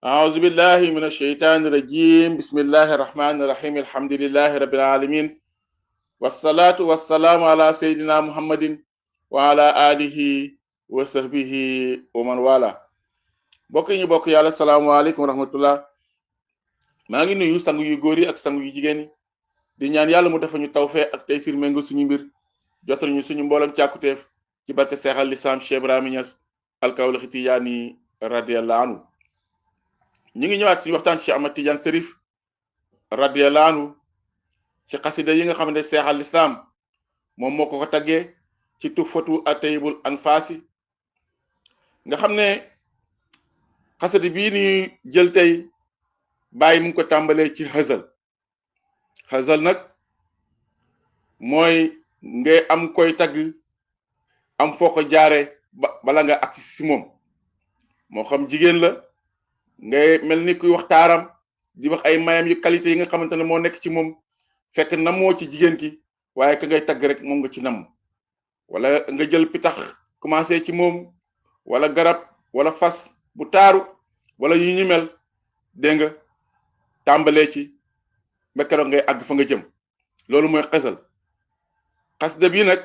أعوذ بالله من الشيطان الرجيم بسم الله الرحمن الرحيم الحمد لله رب العالمين والصلاة والسلام على سيدنا محمد وعلى آله وصحبه ومن والاه bokk ñu bokk yàlla salaamaaleykum wa rahmatullah maa ngi nuyu sangu yu góor yi ak sangu yu jigéen yi di ñaan yàlla mu defa ñu tawfeex ak tey sir méngo suñu mbir jotal ñu suñu mboolem càkkuteef ci barke seexal lislaam Cheikh Ibrahima Niass alkawlaxi tijaani radiyallahu anhu ñu ngi ñëwaat suñu waxtaan Cheikh Ahmad Tidiane Serif radiyallahu anhu ci xasida yi nga xam ne seexal lislaam moom moo ko taggee ci tuffatu atayibul anfaasi nga xam ne xasida bii ni jël tey bàyyi mu ngi ko tàmbalee ci xasal nag mooy ngay am koy tagg am foo ko jaare bala nga agsi si moom moo xam jigéen la ngay mel ni kuy wax taaram di wax ay mayam yu qualité yi nga xamante ne moo nekk ci moom fekk namoo ci jigéen ki waaye ka ngay tagg rek moom nga ci nam wala nga jël pitax commencé ci moom wala garab wala fas bu taaru wala yu ñu mel dégg nga tàmbalee ci ba keroog ngay àgg fa nga jëm loolu mooy xasida bi nag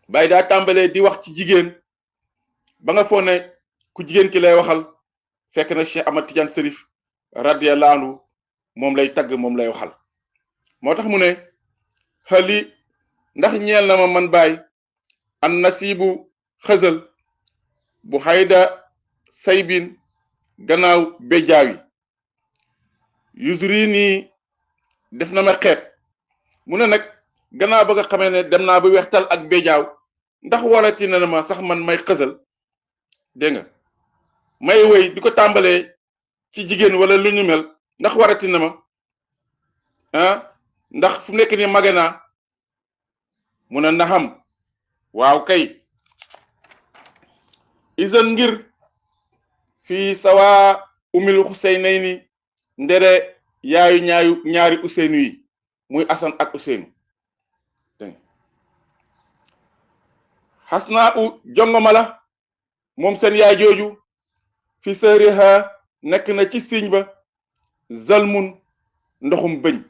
bàyyi daa tàmbalee di wax ci jigéen ba nga foog ne ku jigéen ki lay waxal fekk na Cheikh Ahmad Tidiane Serif radiyallahu anhu moom lay tagg moom lay waxal moo tax mu ne xali ndax ñeel na ma man baay an nasibu xësal bu xayda saybin gannaaw béjaaw yi yusri nii def na ma xeet mu ne nag gannaaw ba nga xamee ne dem naa ba weextal ak béjaaw ndax warati na ma sax man may xësal dégg nga may wéy di ko tàmbalee ci jigéen wala lu ñu mel ndax warati na ma ndax fu nekk ni mage naa mu ne naxam waaw kay isan ngir fii sawa umil xuseynayni ndere yaayu ñaari useynu yi muy asan ak useynu xas naa u jongoma la moom seen yaay jooju fi sëriha nekk na ci siiñ ba zalmun ndoxum bëñ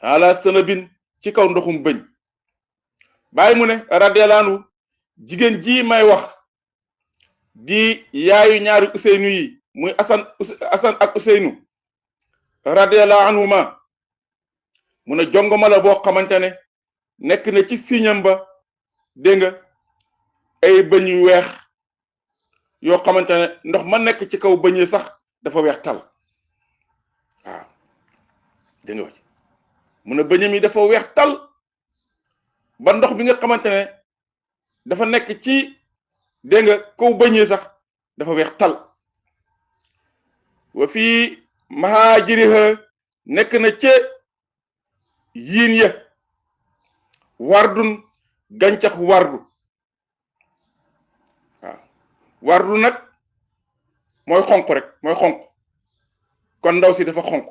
ala sënabin ci kaw ndoxum bëñ bàyyi mu ne radiyallahu anhu jigéen ji may wax di yaayu ñaari useynu yi muy asan ak useynu radiyallahu anhuma mu ne jongoma la boo xamante ne nekk na ci siiñam ba dégg nga ay bëñ yu weex yoo xamante ne ndox ma nekk ci kaw bëñ yi sax dafa weex tal waaw dégg nga wax mu ne bëñam yi dafa weex tal ba ndox bi nga xamante ne dafa nekk ci dégg nga kaw bëñ yi sax dafa weex tal wa fii mahajiriha nekk na ca yiin ya wardun gàncax wardu waaw wardu nag mooy xonq rek mooy xonq kon ndaw si dafa xonq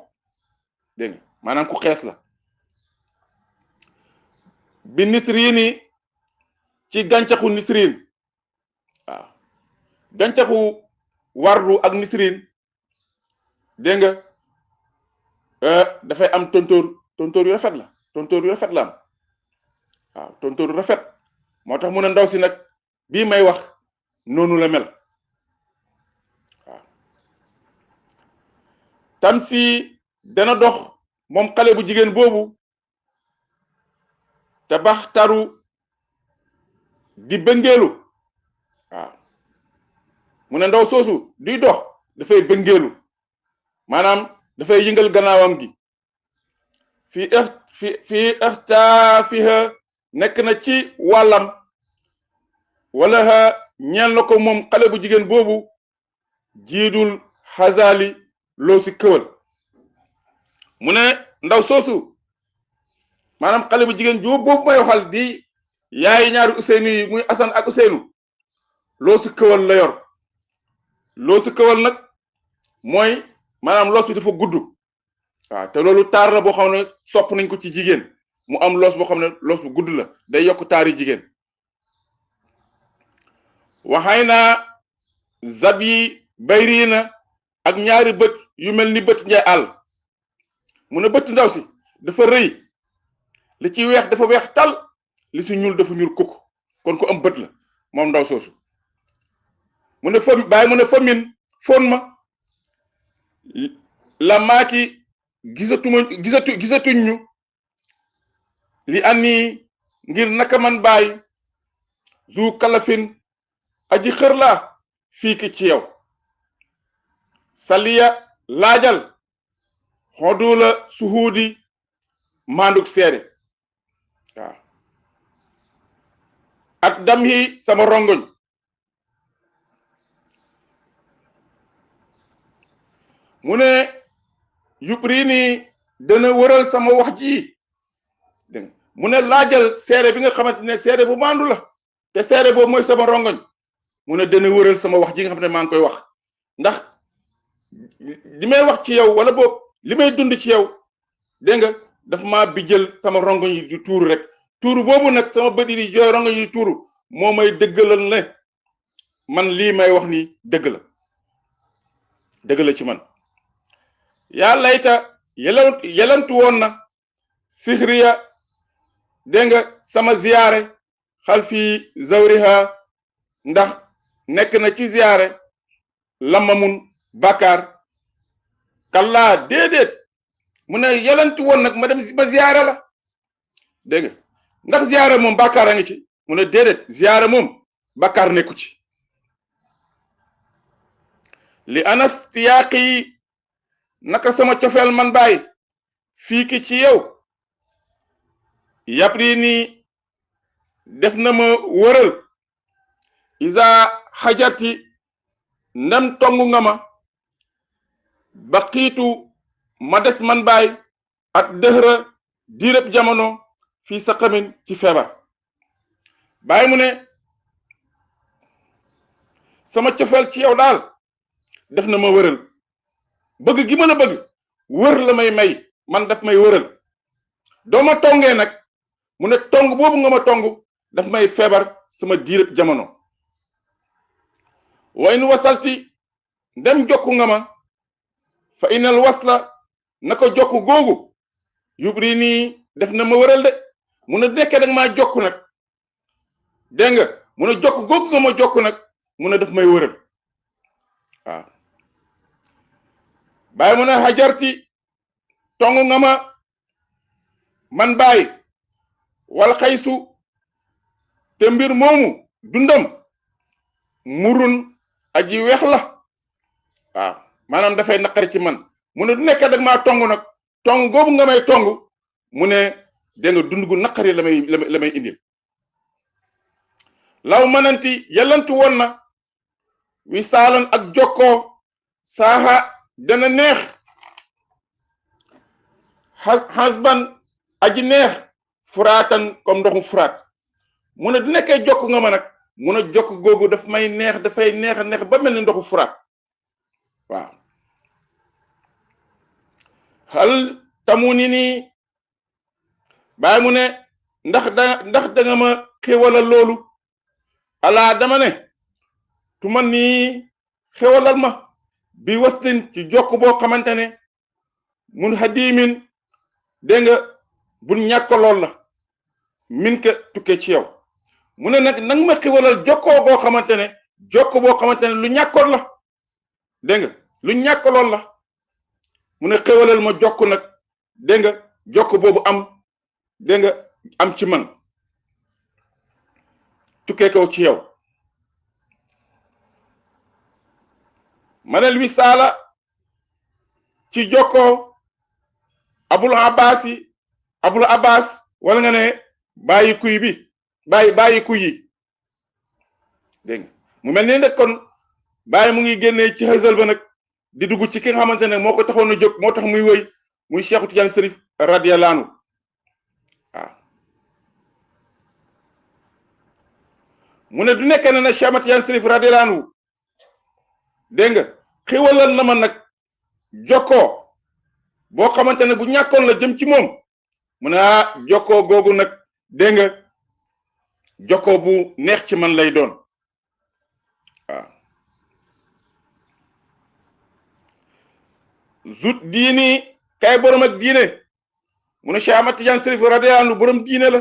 dégg nga maanaam ku xees la bi nisriini ci gàncaxu nisriin waaw gàncaxu wardu ak nisriin dégg nga dafay am tontóor yu rafet la tontóor yu rafet la am waaw tontóor yu rafet moo tax mu ne ndaw si nag bii may wax noonu la mel waaw tam si dana dox moom xale bu jigéen boobu te bax taru di bëngeelu waaw mu ne ndaw soosu duy dox dafay bëngeelu maanaam dafay yëngal gannaawam gi fii ixtaafiha nekk na ci wàllam wala ñeel na ko moom xale bu jigéen boobu jiidul xazali loo si këwal mu ne ndaw soosu maanaam xale bu jigéen boobu may waxal di yaayi ñaari useynu yi muy asan ak useynu loo si këwal la yor loo si këwal nag mooy maanaam loos bi dafa gudd waaw te loolu taar la boo xam ne sopp nañ ko ci jigéen mu am loos boo xam ne loos bu gudd la day yokk taari jigéen waxay naa zab yi bayri na ak ñaari bët yu mel ni bët njay àll mu ne bët ndaw si dafa rëy li ci weex dafa weex tal li si ñuul dafa ñuul kukk kon ko am bët la moom ndaw soosu mu ne fa bàyyi mu ne fa min foon ma la maaki gisatuñ ñu li ani ngir naka man bàyyi zu kalafin aji xër laa fii ki ci yow saliya laajal xodula suhuudi manduk seede waaw ak dam yi sama rongoñ mu ne yubri ni dana wëral sama wax ji dégg mu ne laajal seede bi nga xamante ne seede bu mandu la te seede boobu mooy sama rongoñ mu ne dana wëral sama wax ji nga xam ne maa ngi koy wax ndax li may wax ci yow wala boog li may dund ci yow dégg nga daf maa bijjël sama rongoñ yi di tuuru rek tuuru boobu nag sama bët yi di jooy rongoñ yi tuuru moo may dëggalal ne man lii may wax ni dëgg la ci man yaa layta yelantu woon na sihriya dégg nga sama ziyaare xal fii zawriha ndax nekk na ci ziyaare lamamun bàkkaar kallaa déedéet mu ne yelantu woon nag ma dem ba ziyaare la dégg nga ndax ziyaare moom bàkkaar a ngi ci mu ne déedéet ziyaare moom bàkkaar nekku ci li anas tiyaaqi naka sama cofeel man bàyyi fii ki ci yow yàpri nii def na ma wëral isa xajarti ndem tongu nga ma ba xiitu ma des man bàyyi at dëxra diirëb jamono fii sa xamin ci feebar bàyyi mu ne sama cofeel ci yow daal def na ma wëral bëgg gi ma la bëgg wër la may man daf may wëral doo ma tongee nag mu ne tong boobu nga ma tong daf may feebar sama diirëb jamono wa in wasalti ndem jokku nga ma fa inal wasla na ko jokku googu yubri nii def na ma wëral de mu ne nekkee dag maa jokku nag dégg nga mu ne jokku googu nga ma jokku nag mu ne daf may wëral waaw bàyyi mu ne hajarti tong nga ma man bàyyi wal xaysu te mbir moomu dundam murun aji weex la waaw maanaam dafay naqari ci man mu ne du nekkee dag maa tong nag tong googu nga may tong mu ne dégg nga dund gu naqari la may indil law mananti yellantu woon na wi saalan ak jokkoo saaxa dana neex xasban aji neex furaatan comme ndoxu furaat mu ne du nekkee jokk nga ma nag mu ne jokk googu daf may neex dafay neex a neex ba mel ni ndoxu furaat waaw xal tamu ni nii bàyyi mu ne ndax da nga ma xéwalal loolu alaa dama ne tu man nii xéwalal ma bi wastin ci jokk boo xamante ne mun hadimin dégg nga bul ñàkk lool la min ka tukkee ci yow mu ne nag nang ma xéwalal jokkoo boo xamante ne jokk boo xamante ne lu ñàkkoon la dégg nga lu ñàkk lool la mu ne xéwalal ma jokk nag dégg nga jokk boobu am dégg nga am ci man tukkee ko ci yow manel wisaala ci jokkoo abul abbas wala nga ne bàyyi kuy bi bàyyi kuy yi dégg nga mu mel ni nag kon bàyyi mu ngi génnee ci xësal ba nag di dugg ci ki nga xamante ne moo ko taxoon a jóg moo tax muy wëy muy Cheikh Tidiane Chérif radiyallahu anhu waaw mu ne du nekkee ne na Cheikh Tidiane Chérif radiyallahu anhu dégg nga xéwalal na ma nag jokkoo boo xamante ne bu ñàkkoon la jëm ci moom mu ne jokkoo googu nag dégg nga jokkoo bu neex ci man lay doon waaw zut diini kay borom ak diine mu ne Cheikh Ahmad Tidiane Chérif radiyallahu anhu borom diine la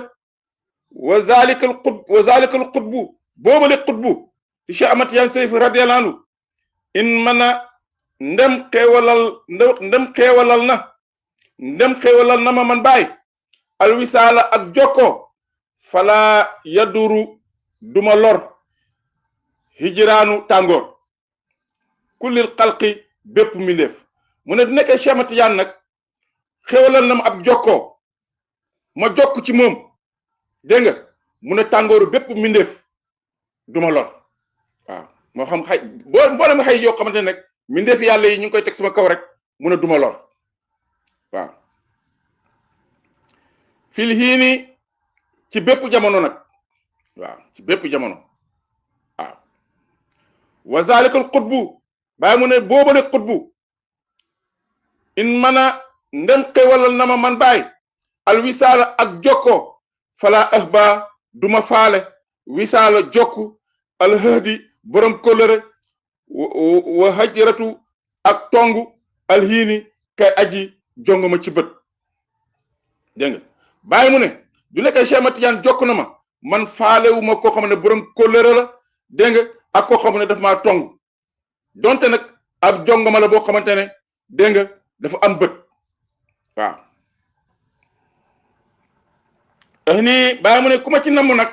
wa zalikal qutbu boobale qutbu ci Cheikh Ahmad Tidiane Chérif radiyallahu anhu in mana ndem xéewalal na ma man baay alwisaala ak jokko fala yaduru duma lor hijraanu tàngoor kullil xalqi bépp mbindeef mu ne du nekkee Cheikh Ahmad Tidiane nag xéewalal na ma ab jokkoo ma jokk ci moom dégg nga mu ne tàngooru bépp mbindeef duma lor waaw moo xam xay mboolem xay yoo xamante ne nag mbindeef yàlla yi ñu ngi koy teg sama kaw rek mu ne duma lor waaw fil hiini ci bépp jamono nag waaw ci bépp jamono waaw wa zalikal xutbu bàyyi mu ne boobale xutbu in mana ndem xewalal na ma man baay al wisaala ak jokko fala ahba duma faale wisaala jokku al hadi borom kóllëre wa hajratu ak tongu al hiini kay aji jongoma ci bët dégg nga bàyyi mu ne du nekkee Cheikh Ahmad Tidiane jokk na ma man faalewu ma koo xam ne borom kóllëre la dégg nga ak koo xam ne daf maa tong donte nag ab jongoma la boo xamante ne dégg nga dafa am bët waaw nii bàyyi mu ne ku ma ci namm nag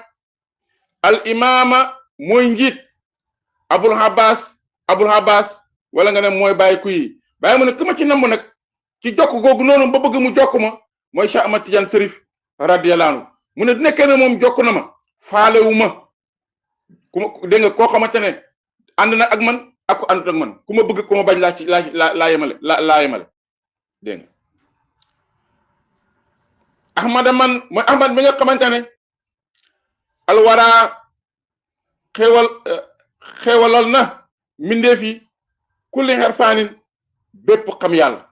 al imaama mooy njiit abul habas wala nga ne mooy bàyyi kuyi bàyyi mu ne ku ma ci namm nag ci jokk googu noonu ba bëgg mu jokk ma mooy Cheikh Ahmad Tidiane Chérif radiyallahu anhu mu ne du nekkee ne moom jokk na ma faalewu ma ku ma dégg nga koo xamante ne ànd na ak man ak ko àndut ak man ku ma bëgg ku ma bañ laa yemale dégg nga ahmada man mooy ahmad bi nga xamante ne alwara xewalal na mbindeef yi kulli xerfaanin bépp xam yàlla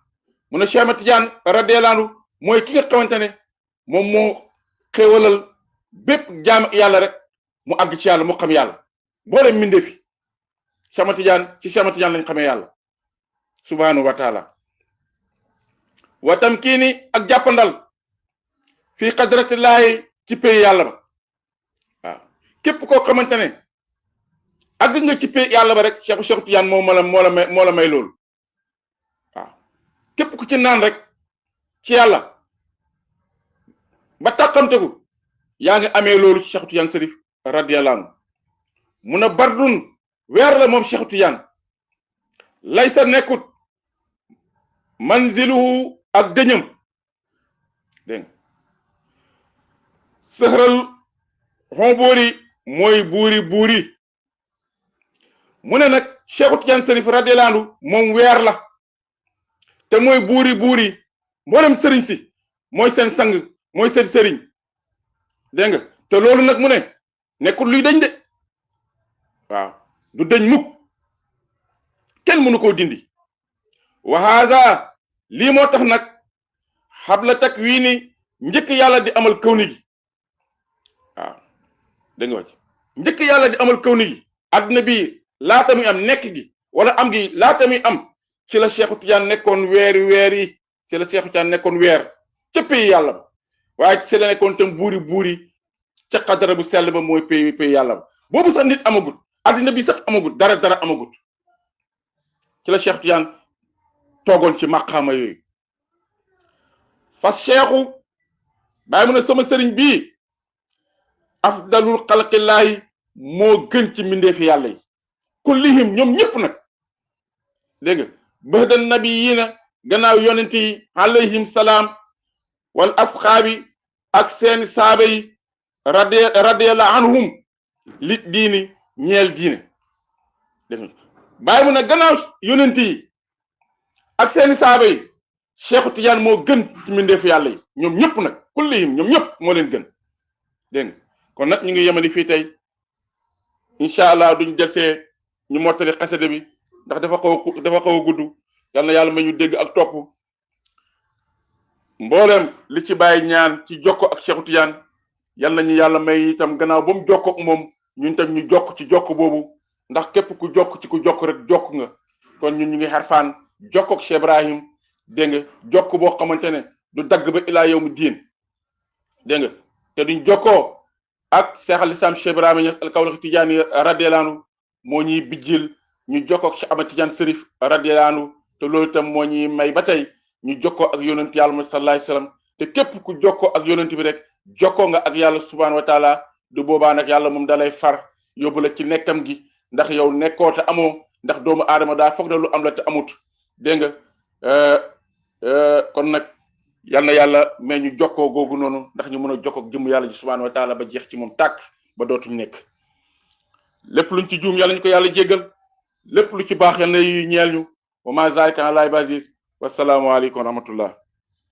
mu ne Cheikh Ahmad Tidiane radiyallahu anhu mooy ki nga xamante ne moom moo xewalal bépp jaam yàlla rek mu àgg ci yàlla mu xam yàlla boole mbindeef yi Cheikh Ahmad Tidiane ci Cheikh Ahmad Tidiane lañ xamee yàlla subhanahu wa taala wa tamkiini ak jàppandal fii xadratillahi ci pay yàlla ba waaw képp koo xamante ne àgg nga ci pay yàlla ba rek Cheikh Tidiane moo la may loolu waaw képp ku ci naan rek ci yàlla ba tàqamteku yaa ngi amee loolu ci Cheikh Tidiane Chérif radiyallahu anhu mun a bardun weer la moom Cheikh Tidiane lay sa nekkut manziluhu ak dëñëm dégg sëxral xomboori mooy buuri mu ne nag Cheikh Tidiane Chérif radiyallahu anhu moom weer la te mooy buuri mboolem sëriñ si mooy seen sang mooy seen sëriñ dégg nga te loolu nag mu ne nekkul luy dañ de waaw du dañ mukk kenn mënu koo dindi wa haza lii moo tax nag xabla takwiini njëkk yàlla di amal kawni gi waaw dégg nga wax njëkk yàlla di amal kawni gi adduna bi laata muy am nekk gi wala am gi laata muy am ci la Cheikh Tidiane nekkoon weer yi ci la Cheikh Tidiane nekkoon weer ca pays yàlla ba waaye ci la nekkoon tam buuri ca xadara bu sell ba mooy pays yàlla ba boobu sax nit amagut adduna bi sax amagut dara amagut ci la Cheikh Tidiane toogoon ci maqaama yooyu fas cheikhu bàyyi mu ne sama sëriñ bii afdalul xalqillaahi moo gën ci mbindeefi yàlla yi kullihim ñoom ñëpp nag dégg nga bëhdal nabiyiina gannaaw yonent yi alayhim salaam wal asxaabi ak seeni saaba yi radiyallahu anhum li diini ñeel diine dégg nga bàyyi mu ne gannaaw yonent yi ak seeni saaba yi Cheikh Tidiane moo gën ci mbindeefu yàlla yi ñoom ñëpp nag kullihim ñoom ñëpp moo leen gën dégg nga kon nag ñu ngi yemali fii tey incha allah duñ delsee ñu mottali xasida bi ndax dafa xaw a gudd yal na yàlla may ñu dégg ak topp mboolem li ci bàyyi ñaan ci jokko ak Cheikh Tidiane yal nañu yàlla may itam gannaaw ba mu jokko ak moom ñun tam ñu jokk ci jokk boobu ndax képp ku jokk ci ku jokk rek jokk nga kon ñun ñu ngi xarfaan jokkoog Cheikh Ibrahim dégg nga jokk boo xamante ne du dagg ba ilaa yawmi diin dégg nga te duñ jokkoo ak Cheikh al Islam Cheikh Ibrahima Niass al Kawlax Tijaani radiyallahu anhu moo ñuy bijjil ñu jokkoog Cheikh Ahmad Tidiane Serif radiyallahu anhu te loolu itam moo ñuy may ba tey ñu jokkoo ak yonent yàlla Muhammad sallallahu alayhi wasallam te képp ku jokkoo ak yonent bi rek jokkoo nga ak yàlla subhanahu wa taala du boobaa nag yàlla moom dalay far yóbbu la ci nekkam gi ndax yow nekkoo te amoo ndax doomu aadama daa foog na lu am la te amut dégg nga kon nag yal na yàlla mais ñu jokkoo googu noonu ndax ñu mën a jokkoo ak jëmm yàlla ji subhanahu wa taala ba jeex ci moom tàkk ba dootuñ nekk lépp luñ ci juum yàlla ñu ko yàlla jéggal lépp lu ci baax yal na yu ñeel ñu wa ma zalika ala al-aziz wassalaamu aleykum wa rahmatullah